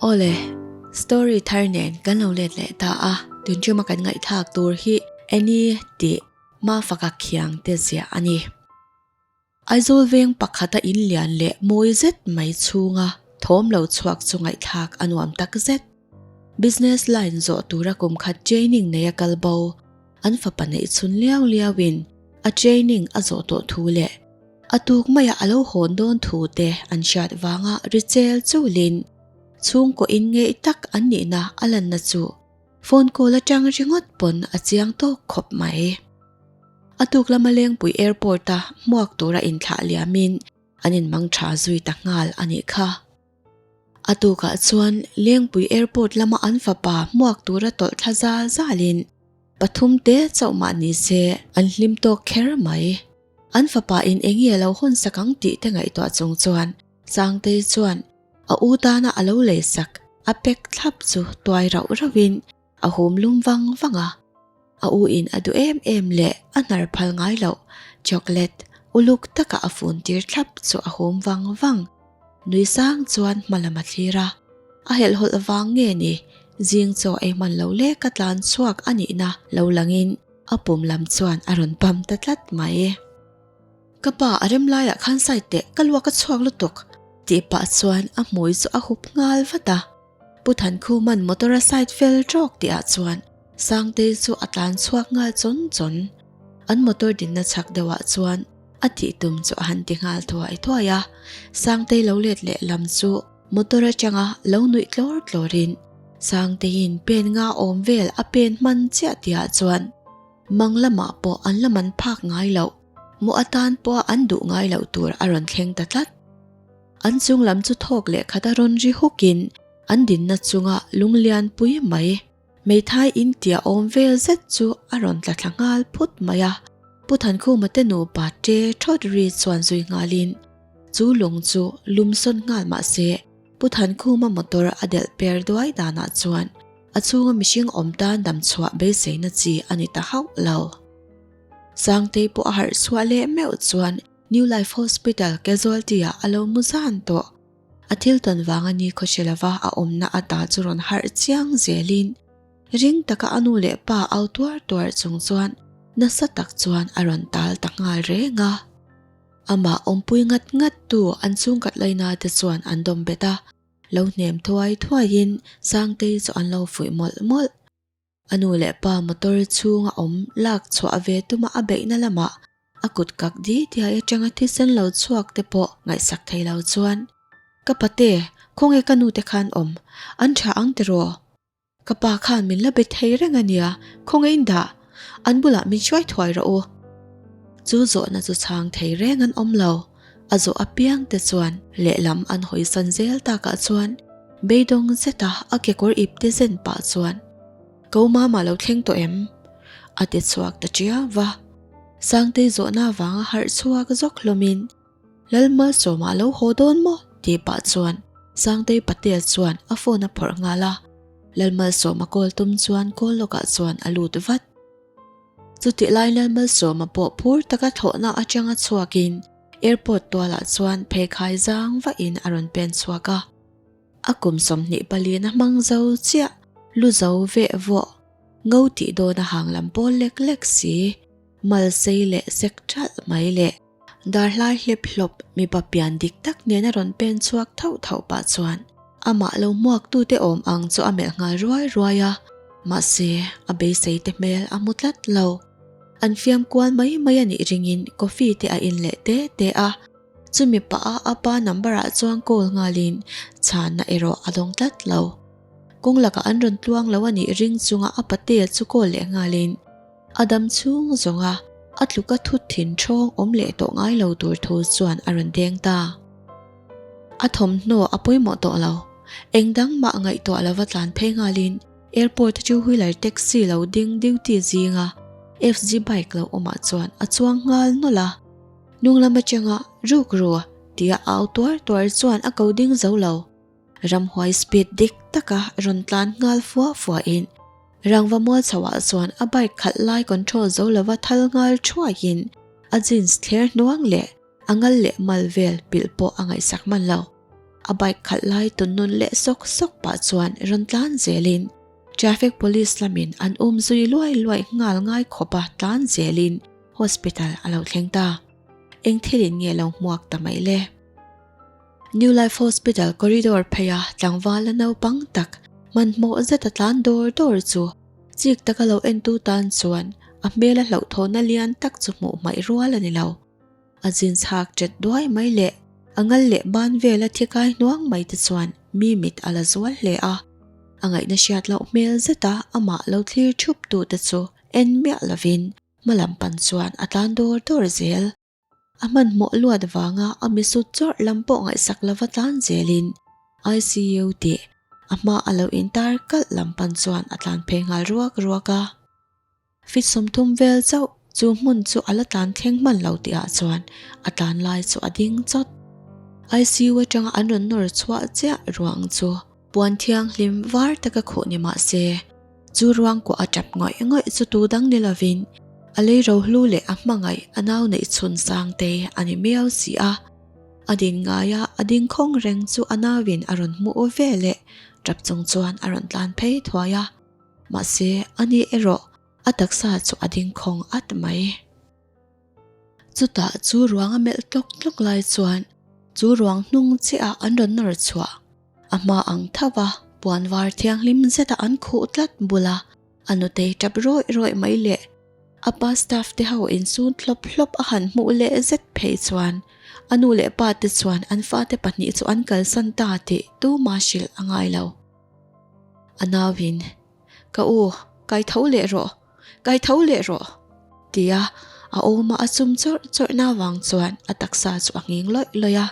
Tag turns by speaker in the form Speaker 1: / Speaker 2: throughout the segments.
Speaker 1: Awle, story thar nen kan lo let leh ta a, tun tuma kan ngaihthlak tur hi Annie tih Mafaka khiang te ziah a ni. Aizawl veng pakhata in lian leh mawi zet mai chhunga thawm lo chhuak chu ngaihthlak a nuam tak zet. Business line zawh tura kum khat training nei a kal bo, an fapa neih chhun liau liauin a training a zawh tawh thu leh a tuk maia a lo hawn dawn thu te an hriat vanga ri chel chulin chhungkaw in ngeih tak an nihna a lanna chu Phone call atang ringawt pawn a chiang tawk khawp mai. A tuk lama Lengpui Airport a hmuak tura inthlah liamin an inmang tha zui ta nghal a nih kha. A tukah chuan Lengpui Airport lama an fapa hmuak tura tawlh thla zal zalin pathum te chauh mah ni se an hlim tawk kher mai. An fapa in enge a lo hawn sak ang tih te ngaihtuah chung chuan Sangtei chuan A u tana a lo lei sak a pack thlap chu tuai rauh rauhin a hum lum vang vang a. A u in a duh em em leh a hnar phal ngai loh chocolate uluk taka a fun tir thlap chu a hum vang vang. Nui sang chuan hma lam a thlir a, a helhhawlh vang nge ni zing chaw ei hman lo lek a tlan chhuak a nihna lo langin a pum lam chuan a rawn pam ta tlat mai. Ka pa a rem laiah khan side teh ka luak a chhuak lutuk tih pah chuan a hmui chu a hup nghal vat a. Pu Thankhuman motor a side fel tawk tih ah chuan Sangtei chu a tlan chhuak nghal chawn chawn. An motor dinna chhak deuh ah chuan a tih tum chu a han ti nghal thuai thuai a. Sangtei lo let leh lam chu motor atanga lo nuih tlawr tlawr in Sangteiin pen nga awm vel a pen hman chiah tih ah chuan Mang lamah pawh an la man phak ngai loh, mu atan pawha an duh ngai loh tur a rawn thleng ta tlat. An chung lam chu thawk leh khat a rawn ri hukin an dinna chunga lunglian pui mai, hmeithai in tia awm vel zet chu a rawn tla thla nghal phut mai a. Pu Thankhuma te nupa ṭe ṭhawt ri chuan zui nghalin chu lung chu lum sawn nghal mah se Pu Thankhuma motor a delh per duai danah chuan A chhunga mihring awm tan dam chhuah beiseina chi a ni ta hauh lo. Sangtei pawh a harh chhuah leh meuh chuan New Life Hospital casualty ah a lo mu zan tawh. A thil tawn vanga ni khawhre lova a awmna ata chu rawn harh chiang zelin ring taka a nu leh pa au tuar tuar chung chuan nasa tak chuan a rawn tal ta nghal reng a. Amah awmpui ngat ngat tu an chhungkhat laina te chuan an dawm bet a. Lo hnem thuai thuaiin Sangtei chu an lo fuih mawlh mawlh. A nu leh pa motor chhunga awm lak chhuah ve tuma a beihna lamah a kut kak di diai atanga thisen lo chhuak te pawh ngaihsak thei lo chuan, Ka pate, khawnge ka nu te khan awm? An tha ang tiraw? Ka pa khan min la be thei reng a nia, khawnge in dah? An bulah min hruai thuai rawh u. Chu zawhna chu chhang thei reng an awm lo. A zawh apiang te chuan lehlam an hawisan zel takah chuan beidawng zeta a kekawr ip te zen pah chuan, Ko mama lo thleng tawh em? a ti chhuak ta ṭiau va. Sangtei zawhna avanga harh chhuak zawk hlawmin, Lalmalsawma lo haw dawn maw? tih pah chuan Sangtei Patel chuan a phone a phawrh nghal a, Lalmalsawma call tum chuan call lawkah chuan a lut vat. Chutih lai Lalmalsawma pawh phur taka thlawhna atanga chhuakin airport tualah chuan pheikhai zang vahin a rawn pen chhuak a. A kum 24 a hmang zo chiah, lu zo veh vawh, ngo tih dawn a hang lam pawl lek lek si, mal sei leh sek ṭalh mai leh. Darhlai hlep hlawp mipa pian dik tak nen a rawn pen chhuak thauh thauh pah chuan amah lo hmuaktute awm ang chu a melh nghal ruai ruai a, mahse a beisei te hmel a hmu tlat lo. An fiam kual mai mai a nih ringin coffee te a in leh te te a, chumi pah a a pa number ah chuan call nghalin chhanna erawh a dawng tlat lo. Kawng lakah an rawn tluang lo a nih ring chunga a patea chu call leh nghalin A dam chhung zawnga a tluka thut thin thawng awm leh tawh ngai lo tur thu chuan a rawn deng ta. A thawmhnaw a pawimawh tawh lo. Eng dang mah ngaihtuah lova tlan phei nghalin airport a two wheeler taxi lo ding duty zinga FZ bike lo awmah chuan a chuang nghal nawlh a. Hnung lam atanga ruk ru tia au tuar tuar chuan a ko ding zo lo. Ramhuai speed dik taka rawn tlan nghal fua fuain Rangva mual chhoah chuan a bike khalh lai control zo lova thal nghal thuaiin a jeans thler hnuang leh a ngal leh mal vel pilh pawh a ngaihsak hman lo. A bike khalh lai tun nun leh sawk sawk pah chuan rawn tlan zelin traffic police lamin an um zui luai luai nghal ngai khawpa tlan zelin hospital a lo thleng ta. Eng thilin nge lo hmuak ta mai le? New Life Hospital corridor pheia tlangval la naupang tak hmanhmawh zeta tlan dawr dawr chu chik taka lo entu tan chuan a hmela hlauhthawhna lian tak chu hmuh hmaih rual a ni lo. A zin chhak ṭet duai mai leh a ngal leh ban vela thi kai hnuang mai te chuan mi mit a la zual hle a. A ngaihna hriat loh hmel zeta amah lo thlir thup tu te chu en miah lovin hma lam pan chuan a tlan dawr dawr zel. A hmanhmawh luat vanga a misut chawrh lam pawh ngaihsak lova tlan zelin ICU tih a hma a lo intar kalh lam pan chuan a tlan phei nghal ruak ruak a. Fit 30 vel chauh chu hmun chu a la tlan thleng hman lo tihah chuan a tlan lai chu a ding chawt. ICU atanga an rawn nawr chhuah chiah ruang chu puan thianghlim var taka khuh ni mah se, chu ruang kuah a tap ngawih ngawih chu tu dang ni lovin a lei rohlu leh a hmangaih a nau neih chhun sang te a ni miau si a. A din ngaia a ding khawng reng chu a nauin a rawn hmuh ve leh tap chung chuan a rawn tlan phei thuai a. Mahse, ani erawh a taksa chu a ding khawng at mai. Chutah chu ruang a melh tlawk tlawk lai chuan chu ruang hnung chiah an rawn nawr chhuah. A hma ang tho va, puan var thianghlim zeta an khuh tlat bula a nutei tap rawih rawih mai leh a pa staff te ho insun hlawp hlawp a han hmuh leh zet phei chuan a nu leh pa te chuan an fate pahnih chu an kalsan ta tih tuma hrilh a ngai lo. A nauin, Ka u, kai tho leh rawh, kai tho leh rawh, tia a awma a chum chawrh chawrhna avang chuan a taksa chu a nghing lawih lawih a.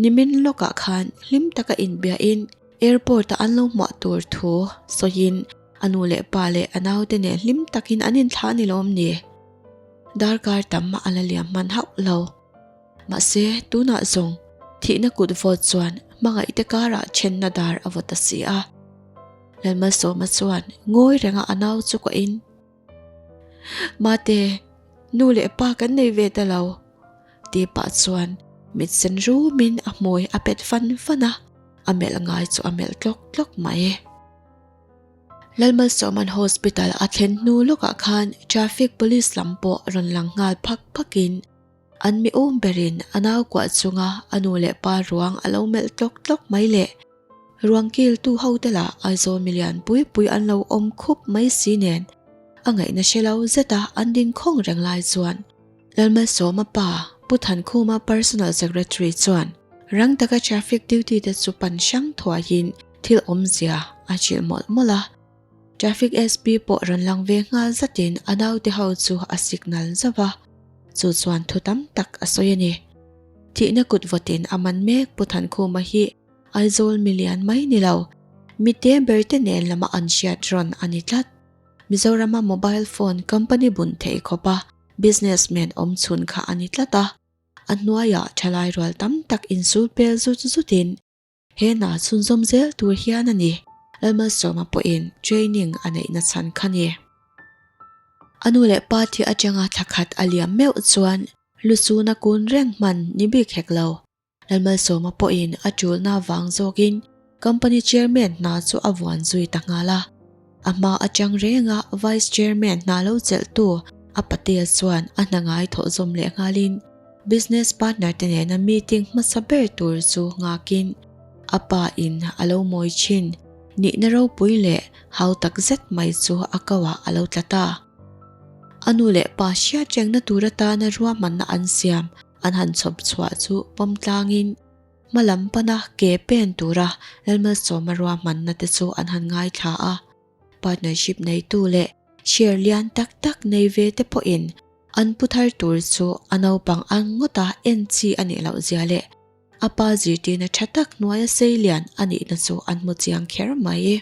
Speaker 1: Nimin lawkah khan hlim taka inbiahin airport-a an lo hmuah tur thu sawiin a nu leh pa leh a naute nen hlim takin an inthlah ni lawm ni? Darkar tam a la liam hman hauh lo. Mahse, tunah zawng thihna kut vawt chuan hmangaihte karah thenna dar a vaw ta si a. Lalmalsawma chuan ngawi renga a nau chu kuahin, Mate, nu leh pa kan nei ve ta lo, ti pah chuan mit sen rumin a hmui a pet fan fan a, a melh ngai chu a melh tlawk tlawk mai. Lalmalsawma'n hospital a thlen hnu lawkah khan traffic police lam pawh rawn lang nghal phak phakin, An mi awm berin a nau kuah chunga a nu leh pa ruang a lo melh tlawk tlawk mai le. Ruang kiltu hote lah Aizawl milian pui pui an lo awm khup mai si nen a ngaihna hre lo zeta an ding khawng reng lai chuan Lalmalsawma pa Pu Thankhuma Personal Secretary chuan rang taka traffic duty te chu pan hrang thuaiin thil awmzia a hrilh mawlh mawlh a. Traffic SP pawh rawn lang ve nghal zatin a naute ho chu a signal zauh a, chu chuan thu tam tak a sawi a ni. Thihna kut vawtin a man mek Pu Thankhuma hi Aizawl milian mai ni lo, mite berte nen lama an hriat rawn a ni tlat. Mizorama mobile phone company bun thei khawpa businessman awm chhun kha a ni tlat a, a hnuaiah thalai rual tam tak insul pel zut zutin He hna chhunzawm zel tur hian a ni. Lalmalsawma pawhin training a neih na chhan kha ni. A nu leh pa thi atanga thla khat a liam meuh chuan lusuna kun reng hman ni bik hek lo. Lalmalsawma pawhin a tulna vang zawkin company chairman hna chu a vuan zui ta nghal a. A hma atang renga Vice Chairman hna lo chelhtu a patel chuan a hna ngai thawh zawm leh nghalin business partner te nena meeting hmasa ber tur chu nghakin a pa in a lo mawi thin nihna ropui leh hau tak zet mai chu a ko ah a lo tla ta. A nu leh pa hriat rengna tur atana ruahmanna an siam an han chhawp chhuah chu pawm tlangin Hma lam pana ke pen tura Lalmalsawma ruahmanna te chu an han ngaithla a, partnership neitu leh share lian tak tak nei ve te pawhin an pu thar tur chu a naupang ang ngawta en chi a nih loh zia leh a pa zirtirna tha tak hnuaia sei lian a nihna chu an hmu chiang kher mai.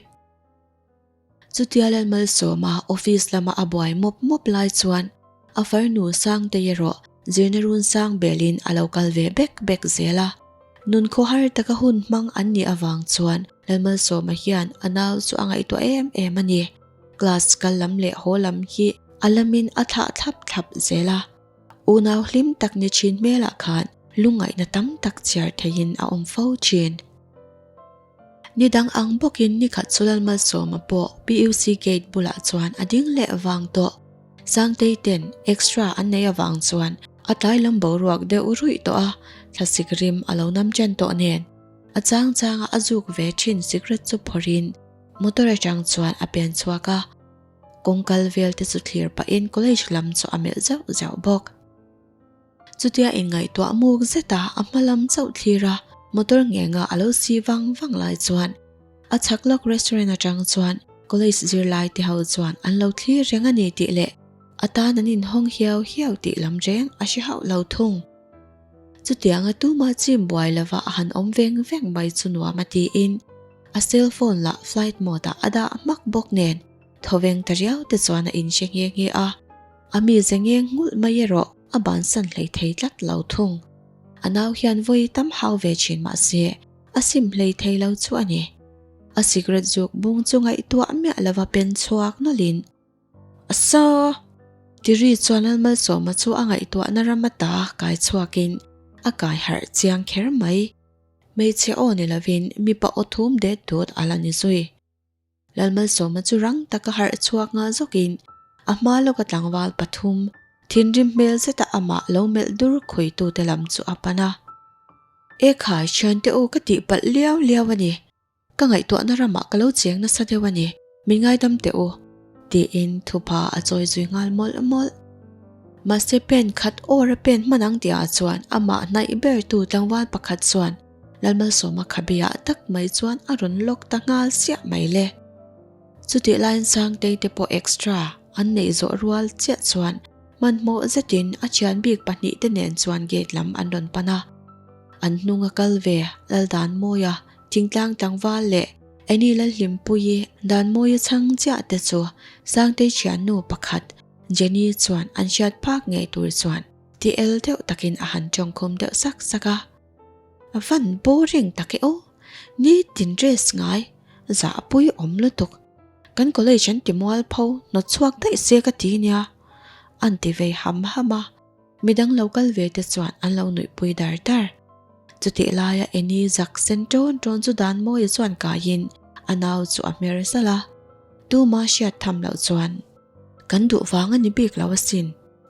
Speaker 1: Chutia Lalmalsawma office lama a buai mawp mawp lai chuan a farnu Sangtei erawh zirna run sang belin a lo kal ve bek bek zel a. Nun khawhar taka hun hmang an nih avang chuan Lalmalsawma hian a nau chu a ngaihtuah em em a ni. Class kal lam leh haw lam hi a lamin a thlah thlap thlap zel a. Unau hlim tak ni thin hmelah khan. lungngaihna tam tak chhiar theihin a awm fo thin. Ni dang ang bawkin ni khat chu Lalmalsawma pawh PUC gate bulah chuan a ding leh vang tawh. Sangtei ten extra an nei avang chuan a tlai lam boruak deuh ruih tawh a, thlasik rim a lo nam chen tawh nen. A chang changa a zuk ve thin cigarette chu phawrhin motor atang chuan a pen chhuak a, kawng kal vel te chu thlir pahin college lam chu a melh zauh zauh bawk. Chutia inngaihtuah muk zeta a hma lam chauh thlir a, motor nghenga a lo si vang vang lai chuan a chhak lawk restaurant atang chuan college zirlai te ho chuan an lo thlir reng a ni tih leh a tan an inhawng hiau hiau tih lam reng a hre hauh lo thung. Chutianga tuma chim buai lova a han awm veng veng mai chu nuam a tiin a cell phone lah flight mode ah a dah hmak bawk nen thawveng ta riau te chuan a inhre nghe nghe a. A mize ngeng nghulh mai erawh a bansan hlei thei tlat lo thung. A nau hian vawi tam hau ve thin mah se a sim hlei thei lo chu a ni. A cigarette zuk bung chu ngaihtuah miah lova pen chhuak nawlhin A sa! Tiri chuan Lalmalsawma chu a ngaihtuahna ram ata kai chhuakin a kai harh chiang kher mai. Hmeichhe aw ni lovin mipa aw thum det dut a la ni zui. Lalmalsawma chu rang taka harh chhuak nghal zawkin a hma lawka tlangval pathum thinrim hmel zeta amah lo melh dur khawitute lam chu a pan a. Ekhai, thiante u ka tihpalh liau liau a ni. Ka ngaihtuahna ramah ka lo cheng nasa deuh a ni, min ngaidam teh u, tiin thupa a chawi zui nghal mawlh mawlh. Mahse pen khat awr a pen hman ang tihah chuan amah hnaih bertu tlangval pakhat chuan Lalmalsawma khabeah tak mai chuan a rawn lawk ta nghal siah mai le. Chutih laiin Sangtei te pawh extra an neih zawh rual chiah chuan hmanhmawh zetin a thian bik pahnihte nen chuan gate lam an rawn pan a. An hnung a kal ve Laldanmawia Thingtlang tlangval leh Annie Lalhlimpuii Danmawia chhang chiah te chu Sangtei thiannu pakhat Jenny chuan an hriat phak ngei tur chuan ti el deuh takin a han tawngkhum deuh sak sak a. A van boring tak e aw, nitin dress ngai zahpui awm lutuk, kan college an ti mualpho hnawt chhuak daih se ka ti nia an ti vei ham ham a. Midang lo kal ve te chuan an lo nuihpui dar dar. Chutih laia Annie zak sen ṭawn ṭawn chu Danmawia chuan kaiin a nau chu a hmer zalh a. Tuma hriat tham loh chuan, Kan duh vang a ni bik lo asin,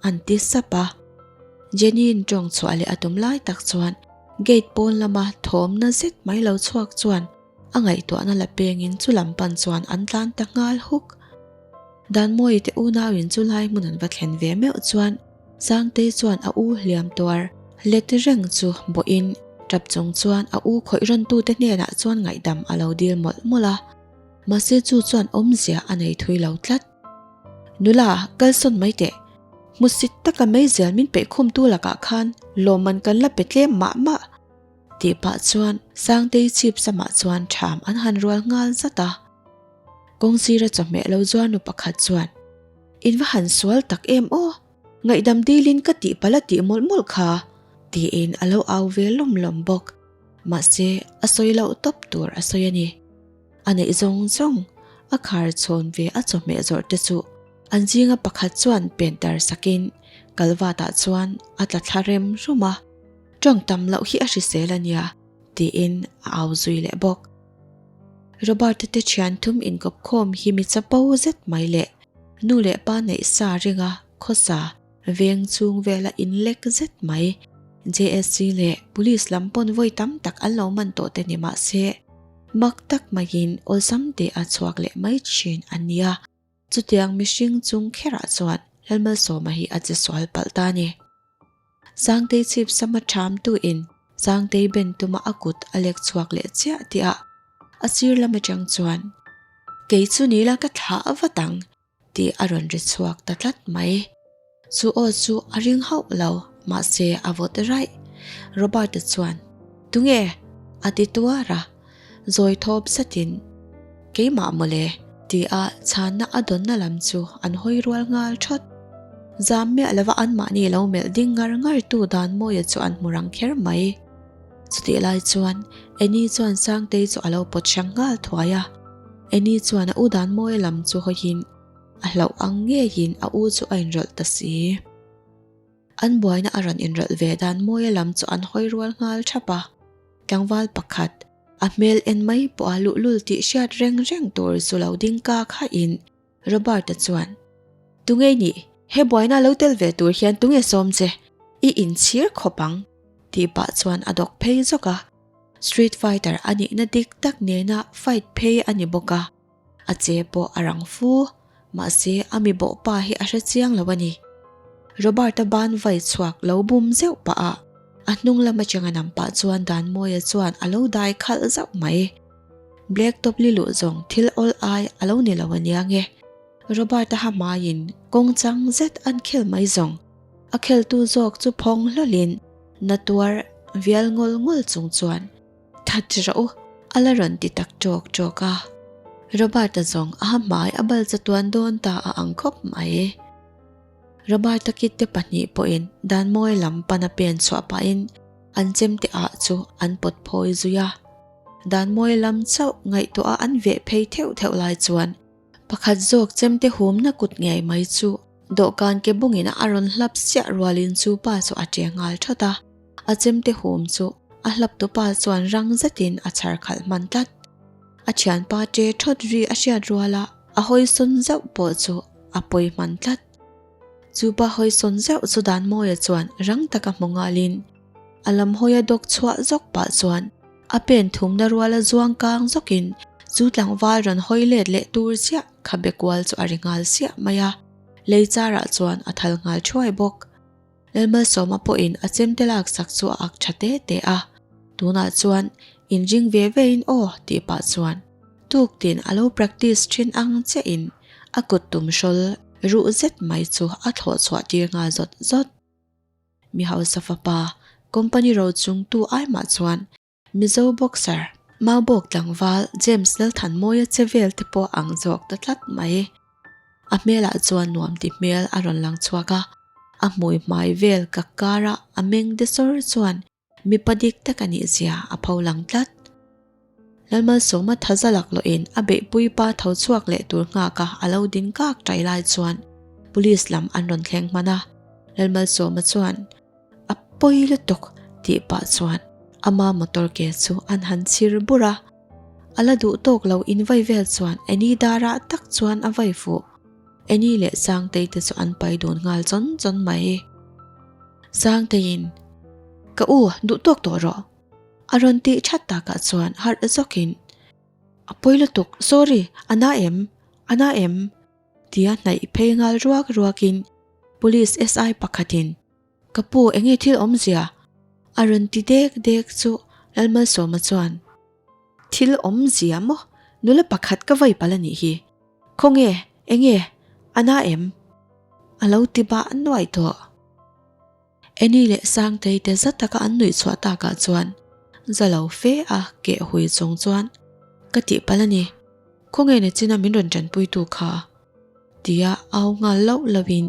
Speaker 1: an ti sap a. Jenny-in ṭawng chhuah leh a tum lai tak chuan gate pawn lama thawmna zet mai lo chhuak chuan a ngaihtuahna la pengin chu lam pan chuan an tlan ta nghal huk. Danmawii te unauin chu lai hmun an va thlen ve meuh chuan Sangtei chuan a u hliam tuar let reng chu bawhin tap chung chuan a u khawih rawntute hnenah chuan ngaihdam a lo dil mawlh mawlh a, mahse chu chuan awmzia a nei thui lo tlat. Nula, kalsawn mai teh. Hmusit taka meizial min peih khumtu lakah khan lawmman kan la pe tlem mah mah. Tih pah chuan Sangtei chhip samah chuan ṭham an han rual nghal zat a. Kawng sira chawhmeh lo zuar nu pakhat chuan, In va han sual tak em aw! Ngaihdam dilin ka tih palh a tih mawlh mawlh kha! tiin a lo au ve lawm lawm bawk. Mahse, a sawi loh tawp tur a sawi a ni. A neih zawng zawng a khar chhawn ve a chawhmeh zawrh te chu an zinga pakhat chuan pen tar sakin kalvatah chuan a tla thla rem rum a. Tawng tam loh hi a hrisel a nia, tiin a au zui leh bawk. Robert-a te thian thum inkawp khawm hi mi chapo zet mai leh nu leh pa neih sa ringa khawsa veng chhung vela inlek zet mai. JSC leh Police lam pawn vawi tam tak an lo man tawh te ni mah se, mak tak maiin awlsam te a chhuak leh mai thin a nia. Chutiang mihring chung kherah chuan Lalmalsawma hi a che sual palh ta a ni. Sangtei chhip sama ṭhamtu in Sangtei ben tuma a kut a lek chhuak leh chiah tih ah a sir lam atang chuan, Kei chu ni la ka thlah vat ang tih a rawn ri chhuak ta tlat mai. Chu aw chu a ring hauh lo, mahse a vawt raih. Robert-a chuan, Tunge? a ti tuar a. Zawi thawp zatin, Keimah mawle, tia chhanna a dawnna lam chu an hawi rual nghal thawt. Zam miah lova anmahni lo melh ding ngar ngar tu Danmawia chu an hmu rang kher mai. Chutih lai chuan Annie chuan Sangtei chu a lo pawt hrang nghal thuai a. Annie chuan a u Danmawia lam chu hawiin a hlauh ang ngeiin a u chu a inrawlh ta si. An buaina a rawn inrawlh ve dan mawia lam chu an hawi rual nghal thap a. Tlangval pakhat, a hmel en mai pawh a luhlul tih hriat reng reng tur chu lo ding kak hahin Robert-a chuan, Tunge i nih? He buaina lo tel ve tur hian tunge sawm che? I inchhir khawp ang, tih pah chuan a dawk phei zawk a. Street fighter a nihna dik tak nena fight phei a ni bawk a, a che pawh a rang fu. Mahse, a mi bawh pa hi a hre chiang lo a ni. Robert-a ban vai chhuak lo bum zeuh pah a, a hnung lam atanga nam pah chuan Danmawia chuan a lo dai khalh zauh mai. Black top li luh zawng thil awl ai a lo ni lo ania nge. Robert-a ha hmaiin kawng chang zet an khel mai zawng. A kheltu zawk chu phawng hlawlhin na tuar vial ngawl ngawl chung chuan That rawh u, a la rawn ti tak ṭawk ṭawk a. Robert-a zawng a ha hmai a bal chatuan dawn ta a ang khawp mai. Robert-a kit te pahnih pawhin Danmawi lam pana pen chhuah pahin an chemte ah chu an pawt phawi zui a. Danmawi lam chauh ngaihtuah a an veh phei theuh theuh lai chuan Pakhat zawk chemte humna kut ngei mai chu dawhkan ke bungin a rawn hlap siah rualin chu pa chu a che nghal thawt a, a chemte hum chu a hlaptu pa chuan rang zetin a chhar khalh hman tlat. A thianpa che thawt ri a hriat ruala a hawisawn zauh pawh chu a pawi hman tlat. Chu pa hawisawn zauh chu Danmawia chuan rang taka hmu nghalin a lam hawia dawk chhuah zawk pah chuan a pen thumna ruala zuang kang zawkin chu tlangval rawn hawi let leh tur chiah kha be kual chu a ri nghal siah mai a, lei charah chuan a thal nghal thuai bawk. Lalmalsawma pawhin a chemte lak sak chu a ak tha te te a, tunah chuan inring ve vein aw tih pah chuan tuktin a lo practice thin ang chiahin a kut tum hrawl ruh zet mai chu a thlawh chhuah tir nghal zawt zawt. Mi hausa fapa, company ro chungtu ai mah chuan Mizo boxer, Maubawk tlangval James Lalthanmawia che vel te pawh ang zawk ta tlat mai. A hmelah chuan nuam ti hmel a rawn lang chhuak a, a hmui hmai vel ka kara a meng de sawr chuan Mipa dik tak a nih zia a pho lang tlat. Lalmalsawma thaza laklawhin a beihpui pa tho chhuak leh tur nghaka a lo ding kak tai lai chuan Police lam an rawn thleng hman a. Lalmalsawma chuan, A pawi lutuk tih pah chuan ama motor ke chu an han chhir bur a. A la duh tawk lo invai vel chuan Annie darah tak chuan a vai fuh. Annie leh Sangtei te chu an pai dun nghal chawn chawn mai. Sangteiin, Ka u, duh tawk tawh rawh. A rawn tih that takah chuan harh zawkin, A pawi lutuk, sorry, a na em? A na em? Tia hnaih phei nghal ruak ruakin Police SI pakhatin, Ka pu, enge thil awmzia? A rawn ti dek dek chu Lalmalsawma chuan, Thil awmzia maw? Nula pakhat ka vai palh a nih hi. Khawnge, enge, a na em? A lo ti bah nuai tawh. Annie leh Sangtei te za taka an nuih chhuah takah chuan za lo fe a keh hui chung chuan ka tih palh a ni. Khawnge Nechina min rawn tanpuitu kha? Tia au nghal loh lohin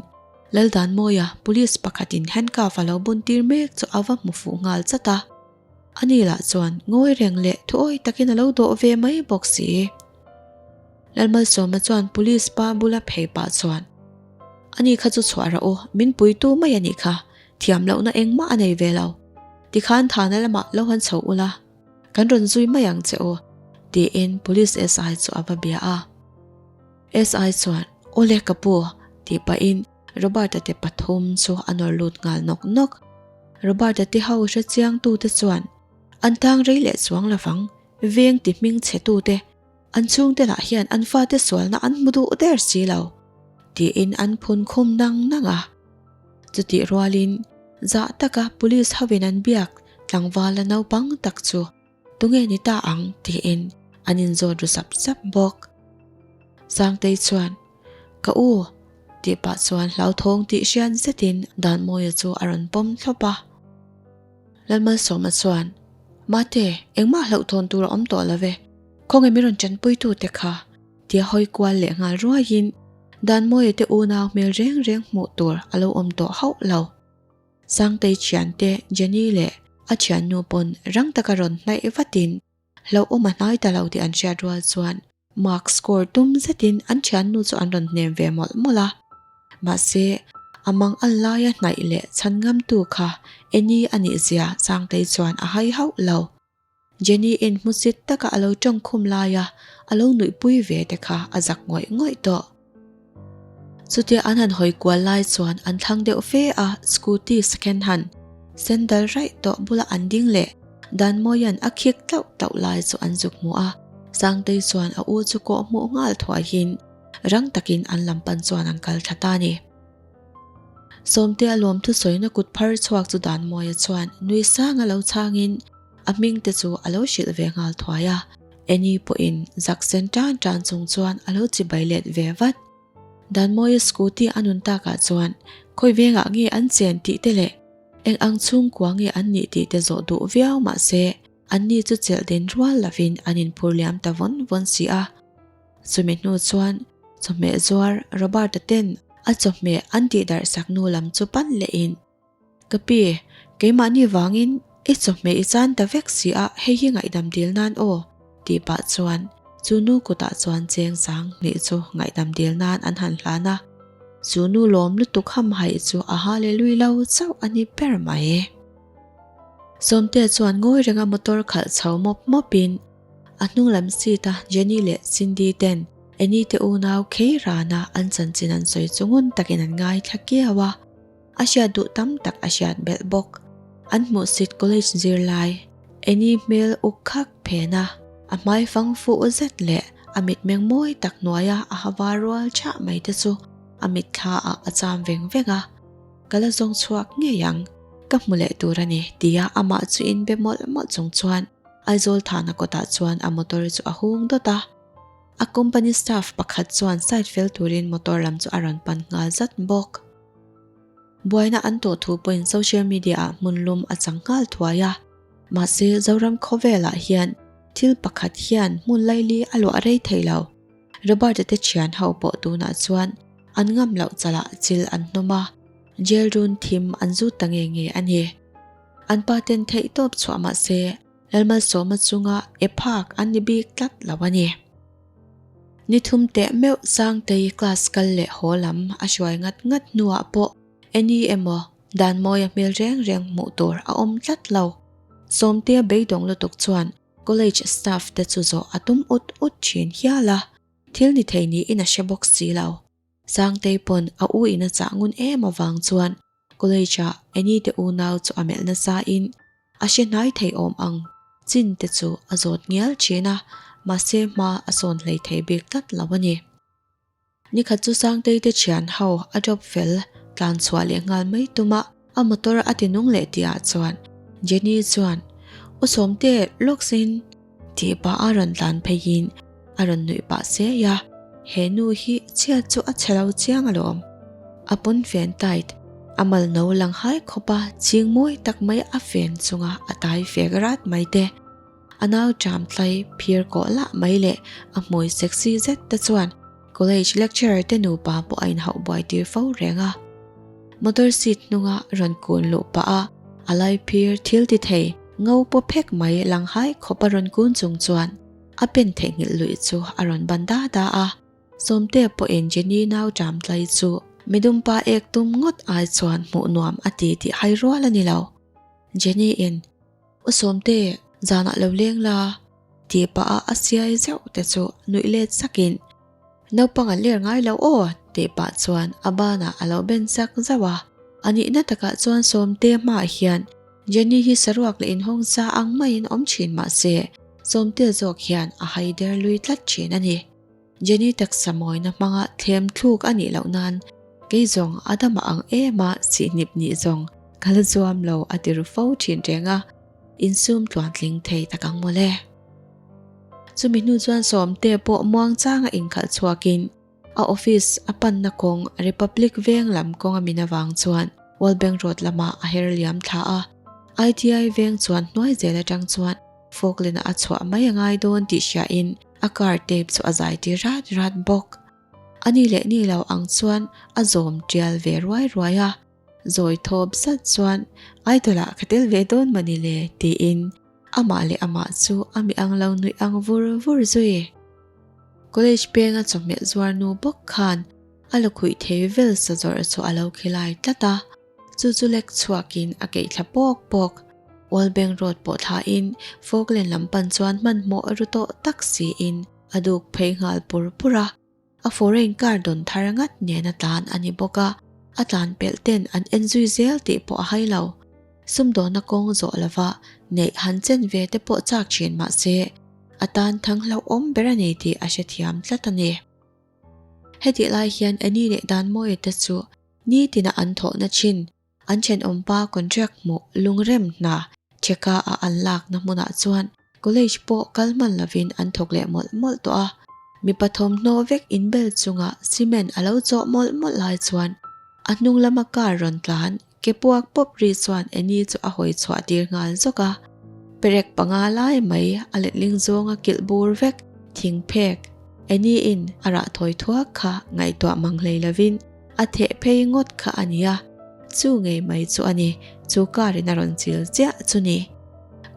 Speaker 1: Laldanmawia police pakhatin handcuff a lo bun tir mek chu a va hmu fuh nghal chat a. Ani lah chuan ngawi reng leh thuawi takin a lo dawh ve mai bawk si. Lalmalsawma chuan police pa bula phei pah chuan, Ani kha chu chhuah rawh u, min puitu mai a nih kha, thiam lohna engmah a nei ve lo. Tikhan thana lamah lo han chho ula, kan rawn zui mai ang che u, tiin police SI chu a va bia a. SI chuan, Awle ka pu, tih pahin Robert-a te pathum chu a nawr lut nghal nawk nawk. Robert-a te ho hre chiangtute chuan an tang rei leh chuang lovang, veng ti hming chhe tute, an chhungte lah hian an fate sualna an hmu duh der si lo, tiin an phun khum nang nang a. Chutih rualin zah taka police hovin an biak tlangvala naupang tak chu Tunge ni ta ang? tiin an inzawt ru sap sap bawk. Sangtei chuan, Ka u! tih pah chuan hlauthawng tih hriat zetin Danmawia chu a rawn pawm thlawp a. Lalmalsawma chuan, Mate, engmah hlauhthawn tur a awm tawh lo ve, khawnge min rawn tanpuitute kha? tia hawi kual leh nghal ruaiin Danmawia te unau hmel reng reng hmuh tur a lo awm tawh hauh lo. Sangtei thiante Jenny leh a thiannu pawn rang taka rawn hnaih vatin hlauhawm a hnai ta lo tih an hriat rual chuan mark score tum zetin an thiannu chu an rawn hnem ve mawlh mawlh a. Mahse, A mang an laia hnaih leh chhan ngamtu kha Annie a nih zia Sangtei chuan a hai hauh lo. Jenny in hmusit taka a lo tawngkhum laia a lo nuihpui ve te kha a zak ngawih ngawih tawh. Chutia an han hawi kual lai chuan an thlang deuh fe a, scooty second hand sandal raih tawh bula an ding leh Danmawia'n a khik tlauh tlauh lai chu an zuk hmu a, Sangtei chuan a u chu kawh hmuh nghal thuaihin rang takin an lam pan chuan an kal thla ta a ni. Sawmtea lawmthu sawina kut phar chhuak chu Danmawia chuan nui sanga lo chhangin a hming te chu a lo hrilh ve nghal thuai a, Annie pawhin zak sen tan tan chung chuan a lo chibai let ve vat. Danmawia scooty a nun takah chuan khawi vengah nge an chen tih te leh eng ang chhungkua nge an nih tih te zawh duh viau mahse anni chu chelh den rual lovin an inphur liam ta vawn vawn si a. Chumi hnu chuan chawhmeh zuar Robert-a ten a chawhmeh an tihdarh sak nu lam chu pan lehin, Ka pi, keimahni vangin i chawhmeh i chan ta vek si a, hei hi ngaihdam dil nan aw, tih pah chuan chu nu kutah chuan cheng sang hnih chu ngaihdam dil nan an han hlan a. Chu nu lawm lutuk hamhaih chu a hallelui lo chauh a ni ber mai. Sawmtea chuan ngawi renga motor khalh chho mawp mawpin, A hnung lam seat a Jenny leh Cindy ten Annie te unau khei rana an chanchin an sawi chu ngun takin an ngaithla kiau a, a hriat duh tam tak a hriat belh bawk. An hmuhsit college zirlai Annie hmel uk khak phen a, a hmai fang fuh zet leh a mitmeng mawi tak hnuaia a ha var rual chhah mai te chu a mitthla ah a cham veng veng a. Ka la zawng chhuak ngei ang, ka hmu leh tur a ni tia amah chu inbe mawlh mawlh chung chuan Aizawl thahna kawtah chuan a motor chu a hung dawt a. A company staff pakhat chuan side fel turin motor lam chu a rawn pan nghal zat bawk. Buaina an tawh thu pawhin social media ah hmun lum a chang nghal thuai a. Mahse Zoram khawvelah hian thil pakhat hian hmun laili a luah rei thei lo. Robert-a te thian ho pawh tunah chuan an ngam loh chalah chil an hnawm a, jail run thim an zut ta nge nge a ni. An pa ten theih tawp chhuah mah se Lalmalsawma chunga e phak an ni bik tlat lo a ni. Ni thum teh meuh Sangtei class kal leh haw lam a hruai ngat ngat hnuah pawh Annie emaw Danmawia hmel reng reng hmuh tur a awm tlat lo. Sawmtea beidawng lutuk chuan college staff te chu zawh a tum ut ut thin hial a, thil ni thei niin a hre bawk si lo. Sangtei pawn a u in a chah ngun em avang chuan College ah Annie te unau chu a melh nasa in a hre hnai thei awm ang chin te chu a zawt ngial thin a, mahse hma a sawn hlei thei bik tlat lo a ni. Nikhat chu Sangtei te thian ho a drop fel tlan chhuah leh nghal mai tum a, a motor a ti nung leh tih ah chuan Jenny chuan U Sawmte lawks in Tih pah a rawn tlan pheiin a rawn nuih pah sei a, he nu hi chhiat chu a chhe lo chiang alawm. A pawn fen tight, a mal no lang hai khawp a ching mawi tak mai a fen chunga a tai fek rat mai te. A nau ṭam tlai phir kawh lah mai leh a hmui sexy zet te chuan college lecturer te nupa pawh a inhauh buai tir fo reng a. Motor seat hnunga rawn kun luh pah a, a lai phir thil ti thei ngo paw phek mai lang hai khawp a rawn kun chung chuan a pen theihnghilh luih chu a rawn ban da da a. Sawmtea pawhin Jenny nau ṭam tlai chu midumpa ek tum ngawt ai chuan hmuh nuam a ti tih hai rual a ni lo. Jenny in. U Sawmte, zanah lo leng la, tih pah a a siai zeuh te chu nuih let sakin, Naupang an ler ngai lo aw, tih pah chuan a banah a lo ben sak zauh a. A nihna takah chuan Sawmte hmaah hian Jenny hi saruak leh inhawng sa ang maiin awm thin mah se, Sawmte zawk hian a haider lui tlat thin a ni. Jenny taksa mawina hmanga thlem thluk a nih loh nan kei zawng a dama ang em a sihnip nih zawng ka la zuam lo a ti ru fo thin reng a, insum tluantling thei tak ang mawle. Chumi hnu chuan Sawmte pawh muangchanga inkhalh chhuakin a office a panna kawng Republic veng lam kawng a min avang chuan World Bank Road lamah a her liam thla a, ITI veng chuan hnuai zel atang chuan Falkland-ah a chhuah mai a ngai dawn tih hriain A car tape chu a zai tir rat rat bawk. A ni leh ni lo ang chuan a zawm tial ve ruai ruai a, zawi thawp zat chuan Idol ah ka tel ve dawn mawni le tiin amah leh amah chu a mi ang lo nuih ang vur vur zui. College penga chawhmeh zuar nu bawk khan. A lakhuih thei vel sa zawrh chu a lo khilai tlat a, chu chu lek chhuakin a keih thla pawk pawk. Wallbank Road pawh thlain Falkland lam pan chuan hmanhmawh ru tawh tak siin a duk phei nghal pur pur a. A foreign car dawn thar ngat nena tlan a ni bawk a, a tlan pelh ten an en zui zel tih pawh a hai lo. Sumdawnna kawng zawh lova neih han chen ve te pawh chak thin mah se, a tan thang hlauhawm ber a ni tih a hrethiam tlat a ni. Hetih lai hian Annie leh Danmawia te chu nitina an thawhna thin An thenawmpa contract hmuh lungrem hna cheka a an lakna hmunah chuan college pawh kal hman lovin an thawk leh mawlh mawlh tawh a. Mipa thawmhnaw vek inbel chunga cement a lo chawh mawlh mawlh lai chuan a hnung lama car rawn tlan ke puak pawp ri chuan Annie chu a hawi chhuah tir nghal zawk a. Perek panga lai mai a letling zawnga kilh bur vek thing phek Annie in a rah thawi thuak kha ngaihtuah mang hlei lovin A theh phei ngawt kha a nia, chu ngei mai chu a ni, chu car in a rawn chil chiah chu ni.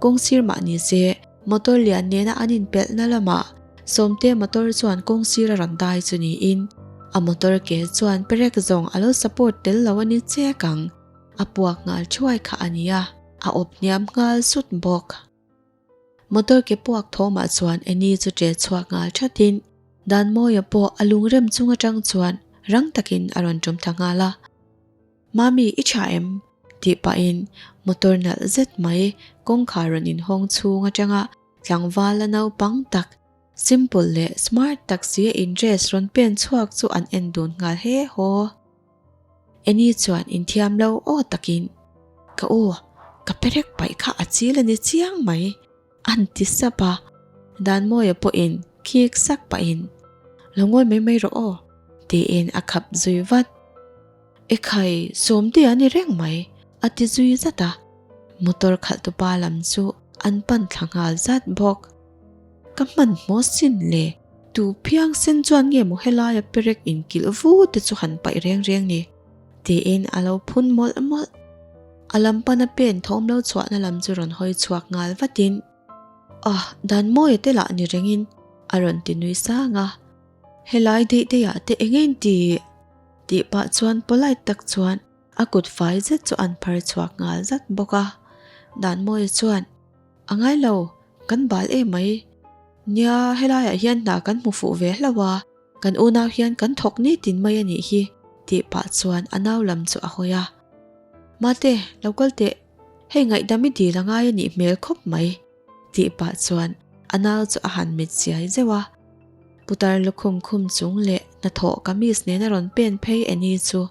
Speaker 1: Kawng sir mah ni se, motor lian nena an inpelhna lamah Sawmte motor chuan kawng sir a rawn dai chu niin, a motor ke chuan perek zawng a lo support tel lo a ni chek ang, a puak nghal thuai kha a nia, a awp hniam nghal sut bawk. Motor ke puak thawmah chuan Annie chu ṭe chhuak nghal ṭhatin Danmawia pawh a lungrem chung aṭang chuan rang takin a rawn ṭum thla nghal a. Mami, i ṭha em? tih pahin motor nalh zet mai kawngkhar rawn inhawng chhung aṭanga tlangval a naupang tak, simple leh smart tak si a in dress rawn pen chhuak chu an en dun nghal he haw. Annie chuan inthiam lo aw takin, Ka u, ka perek paih kha a chil a ni chiang mai, an ti sap a. Danmawia pawhin khik sak pahin, Lo ngawi mai mai rawh aw, tiin a khap zui vat. Ekhai, Sawmte a ni reng mai, a ti zui zat a. Motor khalhtupa lam chu an pan thla nghal zat bawk. Ka hmanhmawh sin le, tu phiang sen chuan nge maw helaia perek inkilh vu te chu han paih reng reng ni? tiin a lo phun mawlh mawlh. A lam pana pen thawm lo chhuahna lam chu rawn hawi chhuak nghal vatin, Ah, dan mawia te lah ni rengin a rawn ti nui sang a. Helai daih daihah te eng eng ti? tih pah chuan polite tak chuan a kut fai zet chu an phar chhuak nghal zat bawk a. Dan mawia chuan, A ngai lo, kan bal em mai. Nia, helaiah hian hna kan hmu fuh ve hlauh a, kan unau hian kan thawk nitin mai a nih hi, tih pah chuan a nau lam chu a hawi a. Mate, lo kal teh, hei ngaihdam i dil a ngai a nih hmel khawp mai, tih pah chuan a nau chu a han mit chiai zeuh a. Putar lukhum khum chung leh hnathawh kamis nena rawn pen phei Annie chu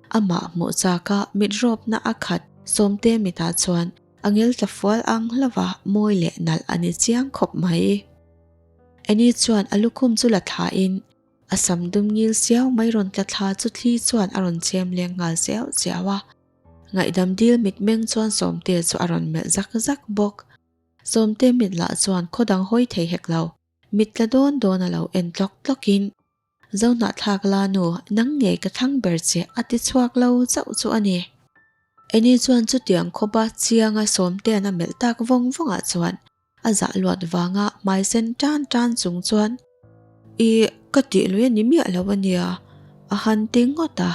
Speaker 1: amah hmuh chaka mit rawpna a khat Sawmte mitah chuan A ngel tla fual ang hlauh a, mawi leh nalh a ni chiang khawp mai. Annie chuan a lukhum chu la thlain a sam dum ngil siau mai rawn tla thla chu thli chuan a rawn chem leng nghal siau siau a. Ngaihdam dil mitmeng chuan Sawmte chu a rawn melh zak zak bawk. Sawmte mit lah chuan khaw dang hawi thei hek lo, mit tla dawn dawn a lo en tlawk tlawkin Zohnahthlak la nu, nang ngei ka thlang ber che a ti chhuak lo chauh chu a ni. Annie chuan chutiang khawpa chianga Sawmtea'n a melh tak vawng vawngah chuan a zah luat vanga hmai sen tan tan chung chuan, Ih, ka tih lui a ni miah lo a nia, a han ti ngawt a.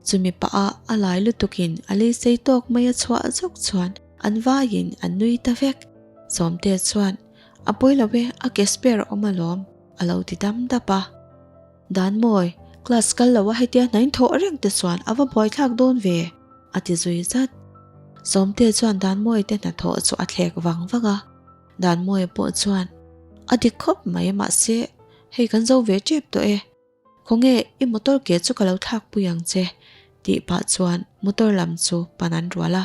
Speaker 1: Chumi pah a a lai lutukin a lei sei tawk mai a chhuah zawk chuan an vaiin an nui ta vek. Sawmtea chuan, A pawi lo e, a ke spare a awm alawm. A lo ti dam dap a. Danmawi, class kal lo a hetia hnain thawh reng te chuan a va buaithlak dawn ve, a ti zui zat. Sawmte chuan Danmawia te hnathawh chu a thlek vang vang a. Danmawia pawh chuan, A dik khawp mai mahse, hei kan zo ve tep tawh e. Khawnge i motor ke chu ka lo thlak pui ang che, tih pah chuan motor lam chu pan an rual a.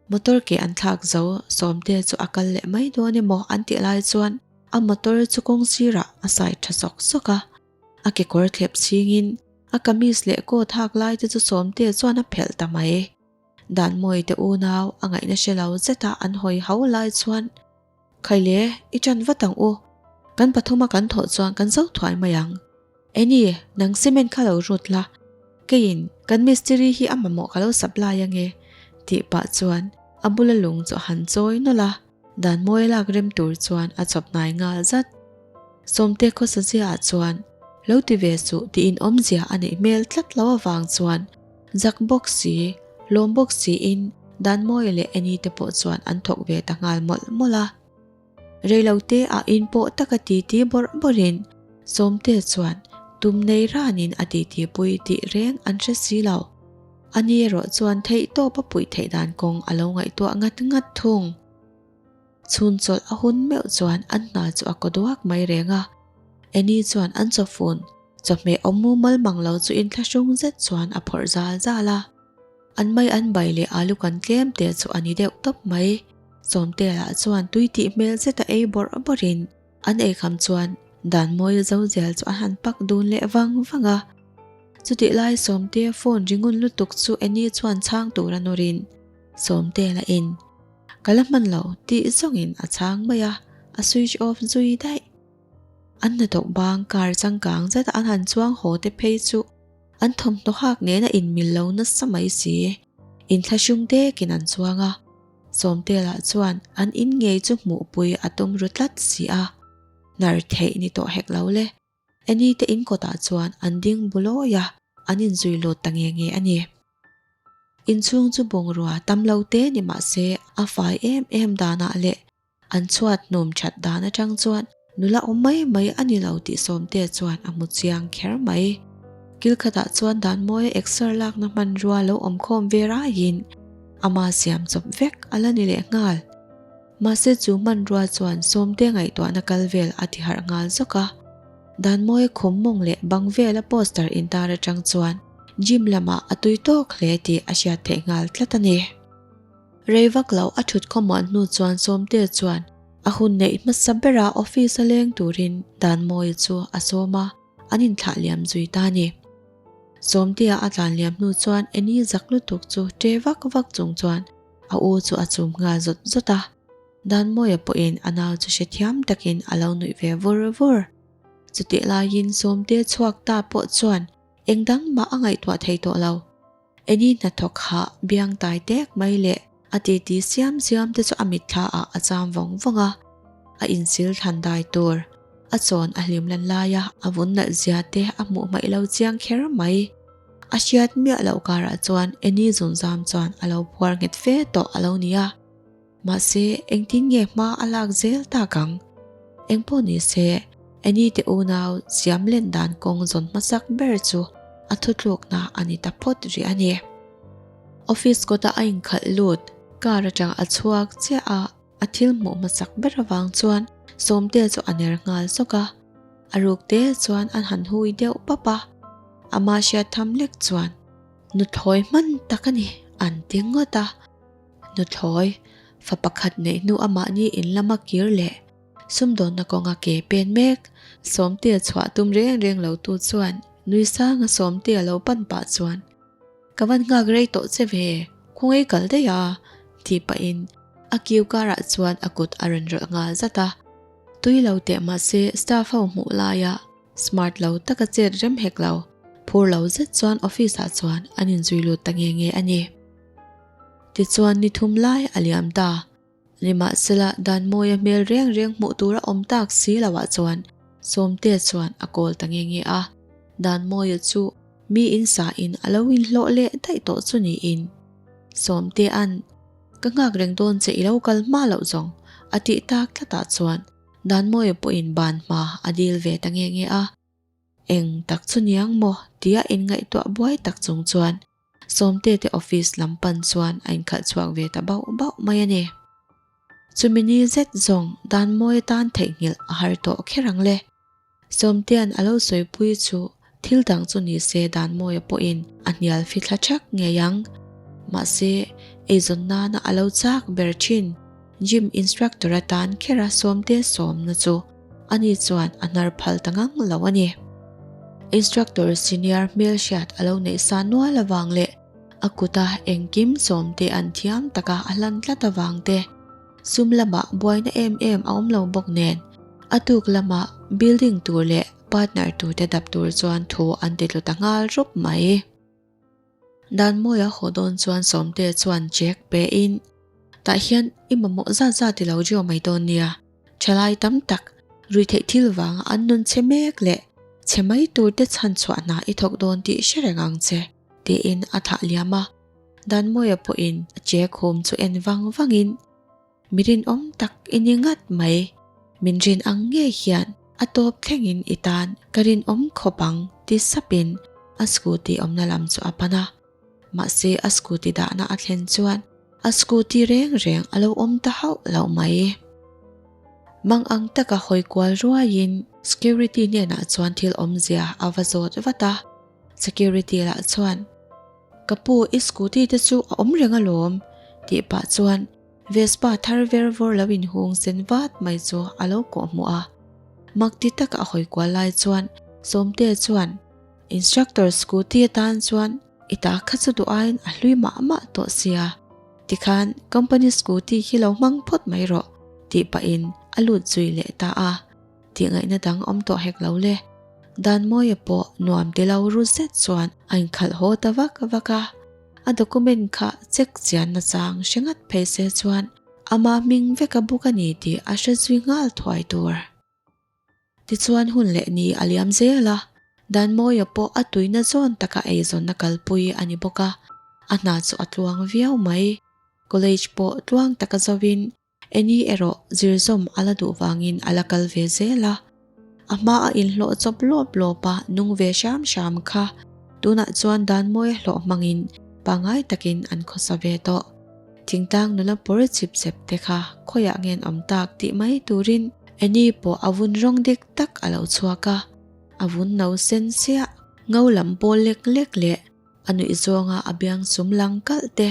Speaker 1: Motor ke an thlak zo, Sawmte chu a kal leh mai dawn emaw an tih lai chuan a motor chu kawng sirah a sai tha sawk sawk a. A kekawr thlep chhingin a kamis leh coat hak lai te chu Sawmte chuan a phelh ta mai. Danmawii te unau a ngaihna hre lo zeta an hawi ho lai chuan Khaile, i ṭan vat ang u. Kan pathuma kan thawh chuan kan zo thuai mai ang. Eni, nang cement kha lo rut la. Keiin kan mistiri hi a mamawh ka lo supply ange, tih pah chuan a bula lung chu a han chawi nawlh a, dan mawi lak rem tur chuan a chawp hnai nghal zat. Sawmte khawsa ziaah chuan Lo ti ve suh tiin awmzia a neih hmel tlat lo avang chuan zak bawk si, lawm bawk siin Danmawia leh Annie te pawh chuan an thawk ve ta nghal mawlh mawlh a. Reilote ah in pawh taka titi bawrh bawrhin Sawmte chuan tum nei ranin a titi pui tih reng an hre si lo. Ani erawh chuan theihtawp a puih theih dan kawng a lo ngaihtuah ngat ngat thung. Chhun chawlh a hun meuh chuan an hna chu a kaw duak mai reng a. Annie chuan an chawfun, chawhmeh awm mumal mang lo chu inthlahrung zet chuan a phawrh zal zal a. An mai an bai leh alu kan tlem te chu a ni deuh tawp mai. Sawmte lah chuan tui tih hmel zeta ei bawrh bawrhin an eikham chuan Danmawia zo zel chu a han pak dun leh vang vang a. Chutih lai Sawmtea phone ri ngun lutuk chu Annie chuan chhang tur a nawrin Sawmte lahin Ka la hman lo tih zawngin a chhang mai a, a switch off zui daih. An hnathawk bang car changkang zeta an han chuang haw te phei chu an thawmhnaw hak nena inmil lo nasa mai si. Inthlahrung dekin an chuang a, Sawmtela chuan an in ngei chu hmuhpui a tum ru tlat si a, hnar theih ni tawh hek lo le. Annie te in kawtah chuan an ding bulawi a, an inzui lut ta nge nge a ni. Inchhung chu bungrua tam lo te ni mah se a fai em em danah leh an chhuat hnum that dan atang chuan nula awm mai mai a ni lo tih Sawmte chuan a hmu chiang kher mai. Kil khatah chuan Danmawia exer lakna hmanrua lo awm khawm ve raiin ama siam chawp vek a la ni leh nghal. Mahse chu hmanrua chuan Sawmte ngaihtuahna kal vel a ti harh nghal zawk a. Danmawia khum mawng leh bang vela poster intar atang chuan Gym lamah a tui tawk hle tih a hriat theih nghal tlat a ni. Rei vak lo a thut khawmuan hnu chuan Sawmte chuan a hun neih hmasa bera office a leng turin Danmawia chu a sawm a, an inthlah liam zui ta a ni. Sawmtea a tlan liam hnu chuan Annie zak lutuk chu ṭe vak vak chung chuan a u chu a chum nghal zawt zawt a. Danmawia pawhin a nau chu hrethiam takin a lo nuih ve vur vur. Chutih laiin Sawmte chhuak ta pawh chuan Eng dang mah a ngaihtuah thei tawh lo. Eni hnathawk hah biang tai tek mai leh a titi siam siam te chu a mitthla ah a cham vawng vawng a. A insil thlan dai tur a chawn a hlim lan laia a vun nalh zia te a hmuh hmaih lo chiang kher mai. A hriat miah loh karah chuan Eni zunzam chuan a lo phuar nghet fe tawh a lo ni a. Mahse, engtin nge hma a lak zel tak ang? Engpawh ni se, Annie te unau siam len dan kawng zawn hmasak ber chu a thutlukna a ni ta phawt rih a ni. Office kawta a inkhalh lut, car atang a chhuak chiah a, a thil hmuh hmasak ber avang chuan Sawmtea chu a ner nghal zawk a. A ruk te chuan an han hui deuh pap a, ama hriat tham lek chuan nuthlawi hman tak a ni an ti ngawt a. Nuthlawi, fa pakhat neih hnu a mahni in lama kir leh sumdawnna kawnga ke pen mek Sawmtea chhuah tum reng reng lo tu chuan nui sanga Sawmtea lo pan pah chuan Ka van nghak rei tawh che ve, khawngaih kal daih a tih pahin a kiu karah chuan a kut a rawn rawlh nghal zat a. Tui lo teh mahse staff ho hmuh laia Smart lo taka chet rem hek lo, phur lo zet chuan office ah chuan an inzui lut ta nge nge a ni. Tichuan ni thum lai a liam ta. Nimahsela Danmawia hmel reng reng hmuh tur a awm tak si lo ah chuan Sawmtea chuan a call ta nge nge a. Danmawia chu mi in sa in a lo inhlawh leh daih tawh chu niin Sawmtea'n Ka nghak reng dawn che i lo kal hma loh zawng a tih tak tlat ah chuan Danmawia pawhin ban hma a dil ve ta nge nge a, eng tak chu niang maw tia inngaihtuah buai tak chung chuan Sawmte te office lam pan chuan a inkhalh chhuak ve ta bauh bauh mai a ni. Chumi ni zet zawng Danmawia tan theihnghilh a har tawh kher ang le. Sawmtea'n a lo sawipui chu thil dang chu ni se Danmawia pawhin a hnial fithla thak ngei ang. Mahse, eizawn nana a lo chak ber thin gym instructor atan khera Sawmtea sawmna chu ani chuan a hnar phal ta ngang lo a ni. Instructor senior hmelhriat a lo neih sa nual avang leh a kuta engkim Sawmtea'n thiam taka a hlan tlat avang te, Sum lamah buaina em em a awm lo bawk nen, a tuk lamah building tur leh partner turte dap tur chuan thu an ti tlu ta nghal rup mai. Danmawia haw dawn chuan Sawmte chuan check pe in, Tah hian i mamawh zat zat i lo draw mai dawn nia, thalai tam tak ruihtheih thil vanga an nun che mek leh. Chhe mai tur te chhan chhuah hna i thawk dawn tih hre reng ang che, tiin a thah liam a. Danmawia pawhin a che khum chu en vang vangin, Mi rinawm tak i ni ngat mai, min rin ang ngei hian a tawp thlengin i tan ka rinawm khawp ang ti sapin a scooty awmna lam chu a pan a. Mahse a scooty dahna a thlen chuan a scooty reng reng a lo awm ta hauh lo mai. Mang ang taka hawi kual ruaiin security hnenah chuan thil awmzia a va zawt vat a, security lah chuan Ka pu i scooty te chu a awm reng alawm tih pah chuan Vespa thar ver vawr lo inhung sen vat mai chu a lo kawh hmuh a. Mak ti taka a hawi kual lai chuan Sawmte chuan Instructor scooty atan chuan i ta kha chu duh aiin a hlui mah mah tawh sia, tikhan company scooty hi lo hmang phawt mai rawh tih pahin a lut zui leh ta a, tih ngaihna dang awm tawh hek lo le. Danmawia pawh nuam ti lo ru zet chuan a inkhalh haw ta vak vak a, a document kha check chian nachang hre ngat phei se chuan ama hming veka buk a ni tih a hre zui nghal thuai tur. Tichuan hun leh ni a liam zel a, Danmawia pawh a tuina zawn taka eizawnna kalpui a ni bawk a, a hna chu a tluang viau mai. College pawh tluang taka zovin Annie erawh zirzawm a la duh vangin a la kal ve zel a, a hma a inhlawh chawp lawp lawp a nung ve hram hram kha tunah chuan Danmawia hlawh hmangin pangngai takin an khawsa ve tawh. Thingtlang nula pawr chip chep te kha khawiah ngen awm tak tih mai turin Annie pawh a vun rawng dik tak a lo chhuak a, a vun no sen chiah, ngo lam pawl lek lek leh a nuih zawnga a biang sum lang kalh te,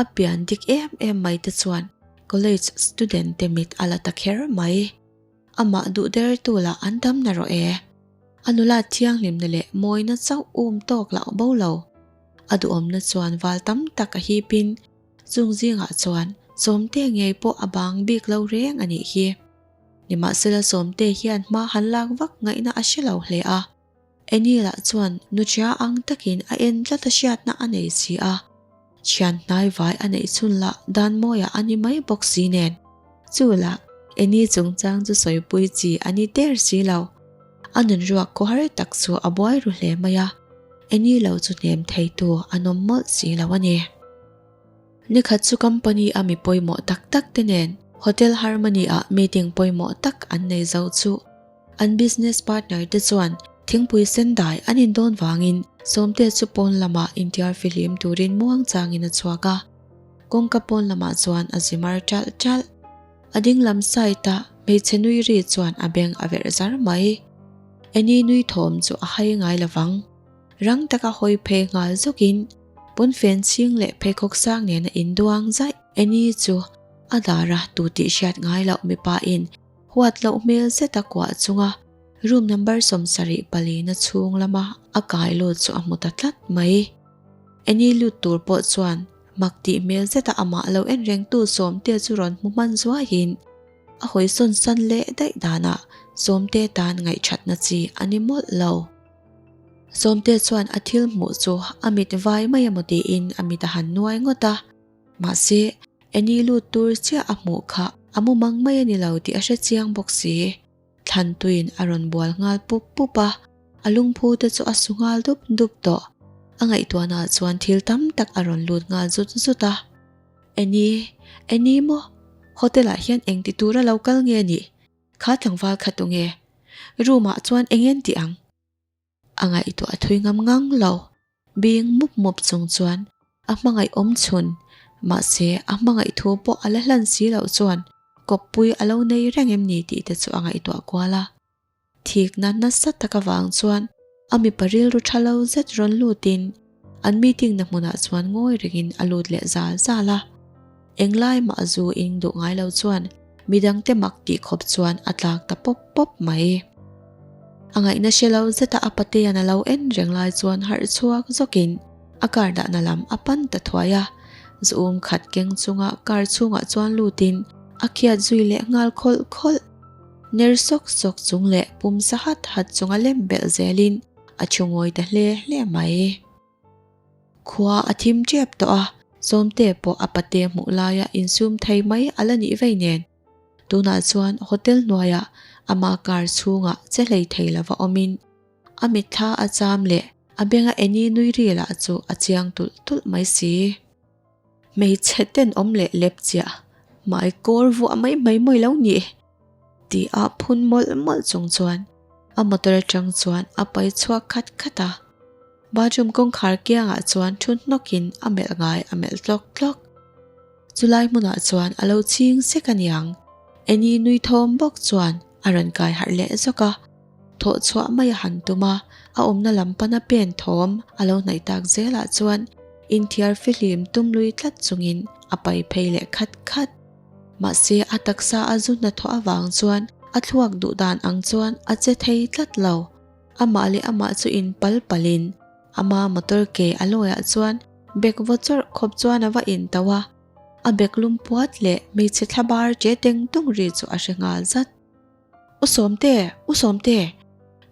Speaker 1: a pian dik em em mai te chuan college student te mit a la ta kher mai. Amah duh dertu lah an dam na rawh e. A nula thianghlimna leh mawina chauh um tawk lah bo lo. A duhawmna chuan val tam tak a hipin chung zingah chuan Sawmte ngei pawh a bang bik lo reng a nih hi. Nimahsela Sawmte hian hma han lak vak ngaihna a hre lo hle a. Annie lah chuan nuchia ang takin a en tlat a hriatna a nei si a. Thian hnai vai a neih chhun lah dan mawiah a ni mai bawk si nen. Chu lah Annie chungchang chu sawipui chi a ni der si lo. A nunruak khawhar tak chu a buai ru hle mai a, Annie lo chu hnem theitu an awm mawlh si lo a ni. Nikhat chu company a mi pawimawh tak tak te nen Hotel Harmony ah meeting pawimawh tak an nei zo chu An business partner te chuan thingpui sen dai an indawn vangin Sawmte chu pawn lamah intiar fihlim turin muang changin a chhuak a. Kawngka pawn lamah chuan a zi mar ṭalh ṭalh. A ding lam side a hmeichhe nui ri chuan a beng a verh zar mai. Annie nui thawm chu a hai ngai lovang. Rang taka hawi phei nghal zawkin pawnfen chhing leh pheikhawk sang nena induang zaih Annie chu a dar a tu tih hriat ngai loh mipa in Huat loh hmel zet a kuah chunga room number 74 na chhung lama a kai lut chu a hmu ta tlat mai. Annie lut tur pawh chuan mak tih hmel zeta amah lo en rengtu Sawmte chu rawn hmu hman zuaiin a hawi sawn san leh daih danah Sawmte tan ngaihthatna chi a ni mawlh lo. Sawmte chuan a thil hmuh chu a mit vai mai emaw tiin a mit a han nuai ngawt a. Mahse, Annie lut tur chiah a hmuh kha a mumang mai a ni lo tih a hre chiang bawk si. Thlan tuin a rawn bual nghal pup pup a, a lungphu te chu a su nghal dup dup tawh. A ngaihtuahnaah chuan thil tam tak a rawn lut nghal zut zut a. Annie, Annie maw? Hotel ah hian engti tura lo kal nge nih? Kha tlangval kha tunge? Room ah chuan eng en tih ang? A ngaihtuah thui ngam ngang lo. Bing mup mup chung chuan a hmangaih awm chhun, mahse a hmangaih thu pawh a la hlan si loh chuan kawppui a lo nei reng em ni tih te chu a ngaihtuah kual a. Thikna nasa tak avang chuan a mipa rilru tha lo zet rawn lutin an meeting na hmunah chuan ngawi rengin a lut leh zal zal a. Englai mah zu ing duh ngai lo chuan midangte mak tih khawp chuan a tlak ta pawp pawp mai. A ngaihna hre lo zeta a patean a lo en reng lai chuan harh chhuak zawkin a car dahna lam a pan ta thuai a. Zu um khat keng chunga car chhungah chuan lutin a khiat zui leh nghal khawlh khawlh. Ner sawk sawk chung leh pum sa hat hat chunga lem belh zelin a thu ngawi ta hle hle mai. Khua a thim tep tawh a, Sawmte pawh a pate hmuh laia insum thei mai a la nih vei nen. Tunah chuan hotel hnuaiah ama car chhungah che hlei thei lova awmin. A mitthla a cham leh a benga Annie nui ri lah chu a chiang tulh tulh mai si. Hmeichhe tenawm leh lep chiah, hmai kawr vuah mai mai mawi lo ni tih a phun mawlh mawlh chung chuan a motor atang chuan a pai chhuak khat khat a. Bathroom kawngkhar kiangah chuan thu hnawkin a melh ngai a melh tlawk tlawk. Chulai hmunah chuan a lo chhing sek aniang, Annie nui thawm bawk chuan a rawn kai harh leh zawk a. Thawh chhuah mai a han tum a, a awmna lam pana pen thawm a lo hnaih tak zelah chuan inthiar fihlim tum lui tlat chungin a pai phei leh khat khat. Mahse a taksa a zu hnathawh avang chuan a thluak duh dan ang chuan a che thei tlat lo. Amah leh amah chu in pal palin ama motor ke a lawiah chuan bek vaw chawrh khawp chuan a va in tauh a, a bek lum puat leh hmeichhe thlabar che teng tung ri chu a hre nghal zat. U Sawmte! U Sawmte!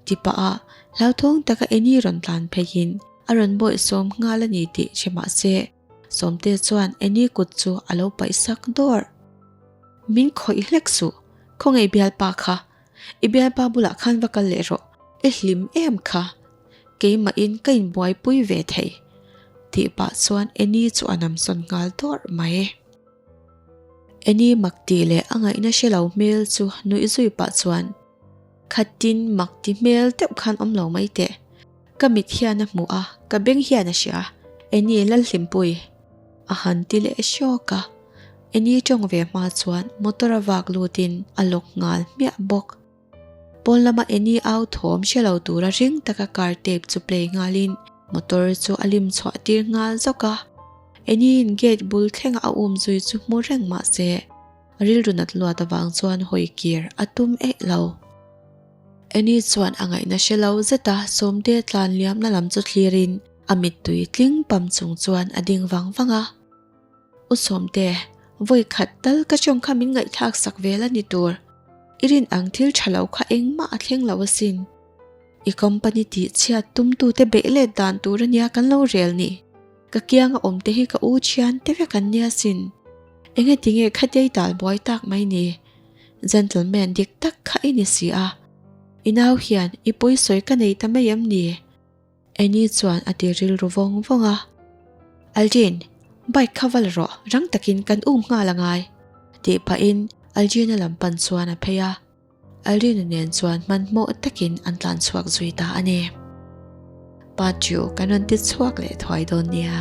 Speaker 1: Ti pah a, hlauthawng taka Annie rawn tlan pheiin a rawn bawih sawm nghal a ni tih hre mah se, Sawmte chuan Annie kut chu a lo paih sak dawr. Min khawih hlek suh, khawngaih bialpa kha, i bialpa bulah khan va kal leh rawh, i hlim em kha, keimahin ka inbuaipui ve thei, tih pah chuan Annie chu a namsawn nghal dawrh mai. Eni mak tih leh a ngaihna hre lo hmel chu nuih zui pah chuan, Khatin mak ti hmel deuh khan awm lo mai teh. Ka mit hian a hmu a, ka beng hian a hria. Eni Lalhlimpui a han ti leh hrawk a. Eni tawng ve hma chuan motor a vak lutin a lawk nghal hmiah bawk. Pawn lama Eni au thawm hre lo tura ring taka car tape chu play nghalin motor chu a lim chhuah tir nghal zawk a. Eniin gate bul thlenga a um zui chu hmu reng mah se rilru nat luat avang chuan hawi kir a tum eih lo. Eni chuan a ngaihna hre lo zeta Sawmte tlan liamna lam chu thlirin a mittui tling pam chung chuan a ding vang vang a. U Sawmte, vawi khat tal ka tawng kha min ngaihthlak sak vel a ni tur. I rin ang thil tha lo kha engmah a thleng lo asin. I company tih chhiat tumtute beih let dan tur ania kan lo rel ni. Ka kianga awm te hi ka u thian te vek an nia sin. Enge tinge khatei tal buai tak mai ni. Gentleman dik tak kha i ni si a. I nau hian i pawisawi ka nei ta mai em ni? Annie chuan a ti rilru vawng vawng a. Aldrin, bike kha va la rawh, rang takin kan um nghal a ngai, tih pahin Aldrin-a lam pan chuan a phei a. Aldrin-a nen chuan hmanhmawh takin an tlan chhuak zui ta a ni. Part chu kan rawn ti chhuak leh thuai dawn nia.